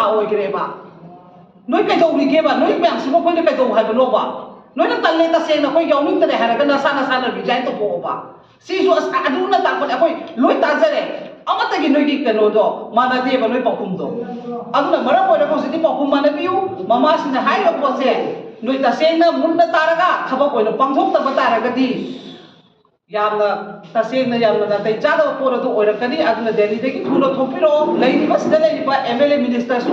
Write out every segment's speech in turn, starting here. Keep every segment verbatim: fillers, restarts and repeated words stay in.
ꯑꯣꯏꯈ꯭ꯔꯦꯕ꯫ ꯅꯣꯏ ꯀꯩꯗꯧꯔꯤꯒꯦꯕ? ꯅꯣꯏ ꯃꯌꯥꯝꯁꯤꯕꯨ ꯑꯩꯈꯣꯏꯅ ꯀꯩꯗꯧ ꯍꯥꯏꯕꯅꯣꯕ? ꯅꯣꯏꯅ ꯇꯜꯂꯦ, ꯇꯁꯦꯡꯅ ꯑꯩꯈꯣꯏ ꯌꯥꯎꯅꯤꯡꯗ꯭ꯔꯦ ꯍꯥꯏꯔꯒ ꯅꯁꯥ ꯅꯁꯥꯅ ꯔꯤꯖꯥꯏꯟ ꯇꯧꯊꯣꯛꯑꯣꯕ꯫ ꯁꯤꯁꯨ ꯑꯁ ꯑꯗꯨꯅ ꯇꯥꯛꯄꯅꯦ, ꯑꯩꯈꯣꯏ ꯂꯣꯏ ꯇꯥꯖꯔꯦ꯫ ꯑꯃꯠꯇꯒꯤ ꯅꯣꯏꯒꯤ ꯀꯩꯅꯣꯗꯣ ꯃꯥꯟꯅꯗꯦꯕ, ꯅꯣꯏ ꯄꯥꯎꯈꯨꯝꯗꯣ꯫ ꯑꯗꯨꯅ ꯃꯔꯝ ꯑꯣꯏꯔꯒ ꯍꯧꯖꯤꯛꯇꯤ ꯄꯥꯎꯈꯨꯝ ꯃꯥꯟꯅꯕꯤꯌꯨ꯫ ꯃꯃꯥꯁꯤꯡꯅ ꯍꯥꯏꯔꯤꯕ ꯄꯣꯠꯁꯦ ꯅꯣꯏ ꯇꯁꯦꯡꯅ ꯃꯨꯟꯅ ꯇꯥꯔꯒ ꯊꯕꯛ ꯑꯣꯏꯅ ꯄꯥꯡꯊꯣꯛꯇꯕ ꯇꯥꯔꯒꯗꯤ ꯌꯥꯝꯅ ꯇꯁꯦꯡꯅ ꯌꯥꯝꯅ ꯅꯥꯇꯩ ꯆꯥꯗꯕ ꯄꯣꯠ ꯑꯗꯨ ꯑꯣꯏꯔꯛꯀꯅꯤ꯫ ꯑꯗꯨꯅ ꯗꯦꯜꯂꯤꯗꯒꯤ ꯊꯨꯅ ꯊꯣꯛꯄꯤꯔꯛꯑꯣ꯫ ꯂꯩꯔꯤꯕ, ꯁꯤꯗ ꯂꯩꯔꯤꯕ ꯑꯦꯝ ꯑꯦꯜ ꯑꯦ, ꯃꯤꯅꯤꯁꯇꯔꯁꯨ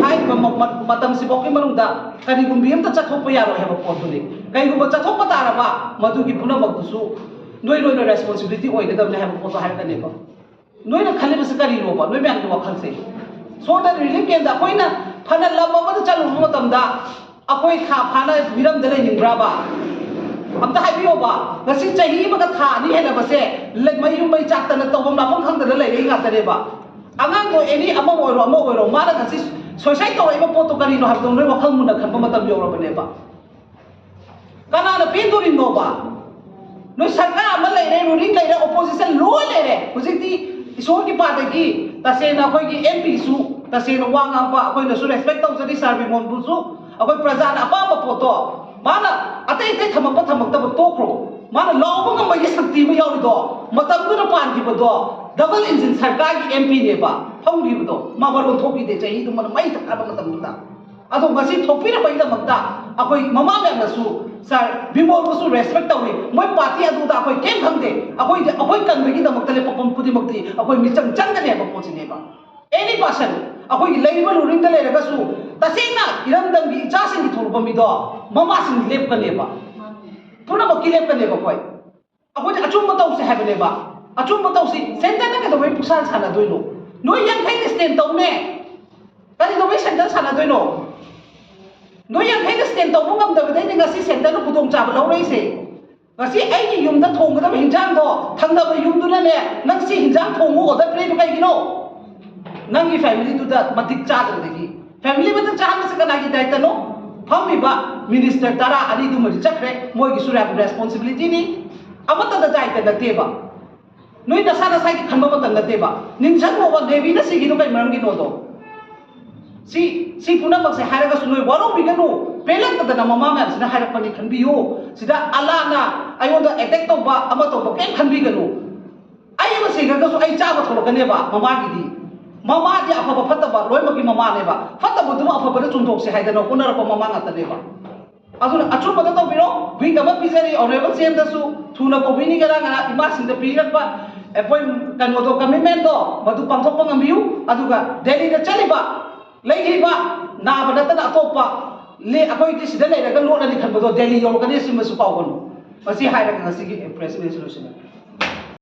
ꯍꯥꯏꯔꯤꯕ ꯃ-, ꯃ-, ꯃꯇꯝꯁꯤꯐꯥꯎꯒꯤ ꯃꯅꯨꯡꯗ ꯀꯔꯤꯒꯨꯝꯕꯤ ꯑꯃꯇ ꯆꯠꯊꯣꯛꯄ ꯌꯥꯔꯣꯏ ꯍꯥꯏꯕ ꯄꯣꯠꯇꯨꯅꯤ꯫ ꯀꯔꯤꯒꯨꯝꯕ ꯆꯠꯊꯣꯛꯄ ꯇꯥꯔꯕ, ꯃꯗꯨꯒꯤ ꯄꯨꯝꯅꯃꯛꯇꯨꯁꯨ ꯅꯣꯏ ꯂꯣꯏꯅ ꯔꯦꯁꯄꯣꯟꯁꯤꯕꯤꯂꯤꯇꯤ ꯑꯣꯏꯒꯗꯕꯅꯤ ꯍꯥꯏꯕ ꯄꯣꯠꯇꯣ ꯍꯥꯏꯔꯛꯀꯅꯦꯕ꯫ ꯅꯣꯏꯅ ꯈꯜꯂꯤꯕꯁꯤ ꯀꯔꯤꯅꯣꯕ? ꯅꯣꯏ ꯃꯌꯥꯝꯒꯤ ꯋꯥꯈꯜꯁꯦ꯫ ꯁꯣꯝꯗ ꯔꯤꯂꯤꯐ ꯀꯦꯝꯗ ꯑꯩꯈꯣꯏꯅ ꯐꯅ ꯂꯝ ꯑꯃꯗ ꯆꯠꯂꯨꯕ ꯃꯇꯝꯗ ꯑꯩꯈꯣꯏ ꯊꯥ ꯐꯥꯅ ꯃꯤꯔꯝꯗ ꯂꯩꯅꯤꯡꯕ꯭ꯔꯥꯕ? ꯑꯝꯇ ꯍꯥꯏꯕꯤꯌꯣꯕ꯫ ꯉꯁꯤ ꯆꯍꯤ ꯑꯃꯒ ꯊꯥ ꯑꯅꯤ ꯍꯦꯜꯂꯕꯁꯦ ꯂ-, ꯃꯌꯨꯝ ꯃꯩ ꯆꯥꯛꯇꯅ ꯇꯧꯐꯝ ꯂꯥꯛꯐꯝ ꯈꯪꯗꯅ ꯂꯩꯔꯛꯏ ꯉꯥꯛꯇꯅꯦꯕ꯫ ꯑꯉꯥꯡꯗꯣ ꯑꯦꯅꯤ ꯑꯃ ꯑꯣꯏꯔꯣ ꯑꯃ ꯑꯣꯏꯔꯣ, ꯃꯥꯅ ꯉꯁꯤ ꯁꯨꯏꯁꯥꯏꯠ ꯇꯧꯔꯛꯏꯕ ꯄꯣꯠꯇꯣ ꯀꯔꯤꯅꯣ ꯍꯥꯏꯕꯗꯣ ꯅꯣꯏ ꯋꯥꯈꯜ ꯃꯨꯟꯅ ꯈꯟꯕ ꯃꯇꯝ ꯌꯧꯔꯕꯅꯦꯕ꯫ ꯀꯅꯥꯅ ꯄꯦꯟꯗꯣꯔꯤꯅꯣꯕ? ꯅꯣꯏ ꯁꯔꯀꯥꯔ ꯑꯃ ꯂꯩꯔꯦ, ꯔꯨꯂꯤꯡ ꯂꯩꯔꯦ, ꯑꯣꯄꯣꯖꯤꯁꯟ ꯂꯣꯏ ꯂꯩꯔꯦ꯫ ꯍꯧꯖꯤꯛꯇꯤ ꯏꯁꯣꯔꯒꯤ ꯄꯥꯗꯒꯤ ꯇꯁꯦꯡꯅ ꯑꯩꯈꯣꯏꯒꯤ ꯑꯦꯝ ꯄꯤꯁꯨ ꯇꯁꯦꯡꯅ ꯋꯥ ꯉꯥꯡꯕ, ꯑꯩꯈꯣꯏꯅꯁꯨ ꯔꯦꯁꯄꯦꯛ ꯇꯧꯖꯔꯤ ꯁꯥꯔ ꯕꯤꯃꯣꯟꯕꯨꯁꯨ꯫ ꯑꯩꯈꯣꯏ ꯄ꯭ꯔꯖꯥꯅ ꯑꯄꯥꯝꯕ ꯄꯣꯠꯇꯣ ꯃꯥꯅ ꯑꯇꯩ ꯑꯇꯩ ꯊꯝꯃꯛꯄ ꯊꯝꯃꯛꯇꯕ ꯇꯣꯛꯈ꯭ꯔꯣ, ꯃꯥꯅ ꯂꯥꯎꯕ ꯉꯝꯕꯒꯤ ꯁꯛꯇꯤ ꯑꯃ ꯌꯥꯎꯔꯤꯗꯣ꯫ ꯃꯇꯝꯗꯨꯗ ꯄꯥꯟꯈꯤꯕꯗꯣ ꯗꯕꯜ ꯏꯟꯖꯤꯟ ꯁꯔꯀꯥꯔꯒꯤ ꯑꯦꯝ ꯄꯤꯅꯦꯕ ꯐꯝꯈꯤꯕꯗꯣ, ꯃꯥ ꯃꯔꯣꯟ ꯊꯣꯛꯈꯤꯗꯦ, ꯆꯍꯤꯗꯨꯃ ꯃꯩ ꯊꯥꯕ ꯃꯇꯝꯗꯨꯗ꯫ ꯑꯗꯣ ꯉꯁꯤ ꯊꯣꯛꯄꯤꯔꯛꯄꯒꯤꯗꯃꯛꯇ ꯑꯩꯈꯣꯏ ꯃꯃꯥ ꯃꯌꯥꯝꯅꯁꯨ ꯁꯥꯔ ꯕꯤꯃꯣꯜꯕꯨꯁꯨ ꯔꯦꯁꯄꯦꯛ ꯇꯧꯏ꯫ ꯃꯣꯏ ꯄꯥꯔꯇꯤ ꯑꯗꯨꯗ ꯑꯩꯈꯣꯏ ꯀꯩꯝ ꯈꯪꯗꯦ꯫ ꯑꯩꯈꯣꯏꯗꯤ ꯑꯩꯈꯣꯏ ꯀꯟꯕꯒꯤꯗꯃꯛꯇ ꯂꯦꯞꯄꯛꯄ ꯈꯨꯗꯤꯡꯃꯛꯇꯤ ꯑꯩꯈꯣꯏ ꯃꯤꯆꯪ ꯆꯪꯒꯅꯤ ꯍꯥꯏꯕ ꯄꯣꯠꯁꯤꯅꯦꯕ꯫ ꯑꯦꯅꯤ ꯄꯥꯔꯁꯟ ꯑꯩꯈꯣꯏꯒꯤ ꯂꯩꯔꯤꯕ ꯔꯨꯂꯤꯡꯗ ꯂꯩꯔꯒꯁꯨ ꯇꯁꯦꯡꯅ ꯏꯔꯝꯗꯝꯒꯤ ꯏꯆꯥꯁꯤꯡꯒꯤ ꯊꯣꯛꯂꯛꯄ ꯃꯤꯗꯣ ꯃꯃꯥꯁꯤꯡ ꯂꯦꯞꯀꯅꯦꯕ, ꯄꯨꯝꯅꯃꯛꯀꯤ ꯂꯦꯞꯀꯅꯦꯕ ꯑꯩꯈꯣꯏ꯫ ꯑꯩꯈꯣꯏꯗꯤ ꯑꯆꯨꯝꯕ ꯇꯧꯁꯦ ꯍꯥꯏꯕꯅꯦꯕ꯫ ꯑꯆꯨꯝꯕ ꯇꯧꯁꯤ꯫ ꯁꯦꯟꯇꯔꯅ ꯀꯩꯗꯧꯕꯩ ꯄꯨꯛꯁꯥꯟ ꯁꯥꯟꯅꯗꯣꯏꯅꯣ? ꯅꯣꯏ ꯌꯥꯡꯈꯩꯅ ꯁ꯭ꯇꯦꯟ ꯇꯧꯅꯦ꯫ ꯀꯔꯤꯗꯧꯕꯩ ꯁꯦꯟꯇꯔ ꯁꯥꯟꯅꯗꯣꯏꯅꯣ? ꯅꯣꯏ ꯌꯥꯡꯈꯩꯅ ꯁ꯭ꯇꯦꯟ ꯇꯧꯕ ꯉꯝꯗꯕꯗꯩꯅꯦ ꯉꯁꯤ ꯁꯦꯟꯇꯔꯅ ꯈꯨꯗꯣꯡꯆꯥꯕ ꯂꯧꯔꯛꯏꯁꯦ꯫ ꯉꯁꯤ ꯑꯩꯒꯤ ꯌꯨꯝꯗ ꯊꯣꯡꯒꯗꯕ ꯍꯤꯟꯖꯥꯡꯗꯣ ꯊꯪꯅꯕ ꯌꯨꯝꯗꯨꯅꯅꯦ, "ꯅꯪ ꯁꯤ ꯍꯤꯟꯖꯥꯡ ꯊꯣꯡꯉꯨ" ꯑꯣꯔꯗꯔ ꯄꯤꯔꯛꯏꯗꯣ ꯀꯩꯒꯤꯅꯣ? ꯅꯪꯒꯤ ꯐꯦꯃꯤꯂꯤꯗꯨꯗ ꯃꯇꯤꯛ ꯆꯥꯗ꯭ꯔꯗꯒꯤ꯫ ꯐꯦꯃꯤꯂꯤ ꯃꯇꯤꯛ ꯆꯥꯍꯟꯕꯁꯦ ꯀꯅꯥꯒꯤ ꯗꯥꯏꯇꯅꯣ? ꯐꯝꯃꯤꯕ ꯃꯤꯅꯤꯁꯇꯔ ꯇꯔꯥ ꯑꯅꯤꯗꯨꯃꯗꯤ ꯆꯠꯈ꯭ꯔꯦ, ꯃꯣꯏꯒꯤꯁꯨ ꯔꯦꯁꯄꯣꯟꯁꯤꯕꯤꯂꯤꯇꯤꯅꯤ꯫ ꯑꯃꯠꯇꯗ ꯗꯥꯏꯇ ꯅꯠꯇꯦꯕ꯫ ꯅꯣꯏ ꯅꯁꯥ ꯅꯁꯥꯒꯤ ꯈꯟꯕ ꯃꯇꯝ ꯅꯠꯇꯦꯕ꯫ ꯅꯤꯡꯁꯤꯡꯉꯣꯕ, ꯗꯦꯕꯤꯅ ꯁꯤꯒꯤꯗꯣ ꯀꯩ ꯃꯔꯝꯒꯤꯅꯣꯗꯣ꯫ ꯁꯤ ꯁꯤ ꯄꯨꯝꯅꯃꯛꯁꯦ ꯍꯥꯏꯔꯒꯁꯨ ꯅꯣꯏ ꯋꯥꯔꯧꯕꯤꯒꯅꯨ꯫ ꯄꯦꯜꯂꯛꯇꯗꯅ ꯃꯃꯥ ꯃꯌꯥꯝꯁꯤꯅ ꯍꯥꯏꯔꯛꯄꯅꯤ ꯈꯟꯕꯤꯌꯨ꯫ ꯁꯤꯗ ꯑꯜꯂꯥꯅ ꯑꯩꯉꯣꯟꯗ ꯑꯦꯇꯦꯛ ꯇꯧꯕ ꯑꯃ ꯇꯧꯕ ꯀꯩꯝ ꯈꯟꯕꯤꯒꯅꯨ꯫ ꯑꯩ ꯑꯃ ꯁꯤꯈ꯭ꯔꯒꯁꯨ ꯑꯩ ꯆꯥꯕ ꯊꯣꯛꯂꯛꯀꯅꯦꯕ ꯃꯃꯥꯒꯤꯗꯤ꯫ ꯃꯃꯥꯗꯤ ꯑꯐꯕ ꯐꯠꯇꯕ ꯂꯣꯏꯅꯃꯛꯀꯤ ꯃꯃꯥꯅꯦꯕ꯫ ꯐꯠꯇꯕꯗꯨꯃ ꯑꯐꯕꯗ ꯆꯨꯝꯊꯣꯛꯁꯦ ꯍꯥꯏꯗꯅ ꯍꯣꯠꯅꯔꯛꯄ ꯃꯃꯥ ꯉꯥꯛꯇꯅꯦꯕ꯫ ꯑꯗꯨꯅ ꯑꯆꯨꯝꯕꯗ ꯇꯧꯕꯤꯔꯣ꯫ ꯋꯤꯛ ꯑꯃ ꯄꯤꯖꯔꯤ ꯑꯣꯅꯔꯦꯕꯜ ꯁꯤ ꯑꯦꯝꯗꯁꯨ꯫ ꯊꯨꯅ ꯀꯧꯕꯤꯅꯤ꯫ ꯉꯔꯥꯡ ꯉꯔꯥꯡ ꯏꯃꯥꯁꯤꯡꯗ ꯄꯤꯔꯛꯄ ꯑꯦꯄꯣꯏꯟ ꯀꯩꯅꯣꯗꯣ, ꯀꯃꯤꯠꯃꯦꯟꯗꯣ, ꯃꯗꯨ ꯄꯥꯡꯊꯣꯛꯄ ꯉꯝꯕꯤꯌꯨ꯫ ꯑꯗꯨꯒ ꯗꯦꯜꯂꯤꯗ ꯆꯠꯂꯤꯕ, ꯂꯩꯔꯤꯕ, ꯅꯥꯕ ꯅꯠꯇꯅ ꯑꯇꯣꯞꯄ ꯂꯦ-, ꯑꯩꯈꯣꯏꯗꯤ ꯁꯤꯗ ꯂꯩꯔꯒ ꯂꯣꯠꯂꯅꯤ ꯈꯟꯕꯗꯣ ꯗꯦꯜꯂꯤ ꯌꯧꯔꯛꯀꯅꯤ꯫ ꯁꯤꯃꯁꯨ ꯀꯥꯎꯒꯅꯨ꯫ ꯃꯁꯤ ꯍꯥꯏꯔꯒ ꯉꯁꯤꯒꯤ ꯄ꯭ꯔꯦꯁ ꯃꯤꯠꯁꯤ ꯂꯣꯏꯁꯤꯜꯂꯒꯦ꯫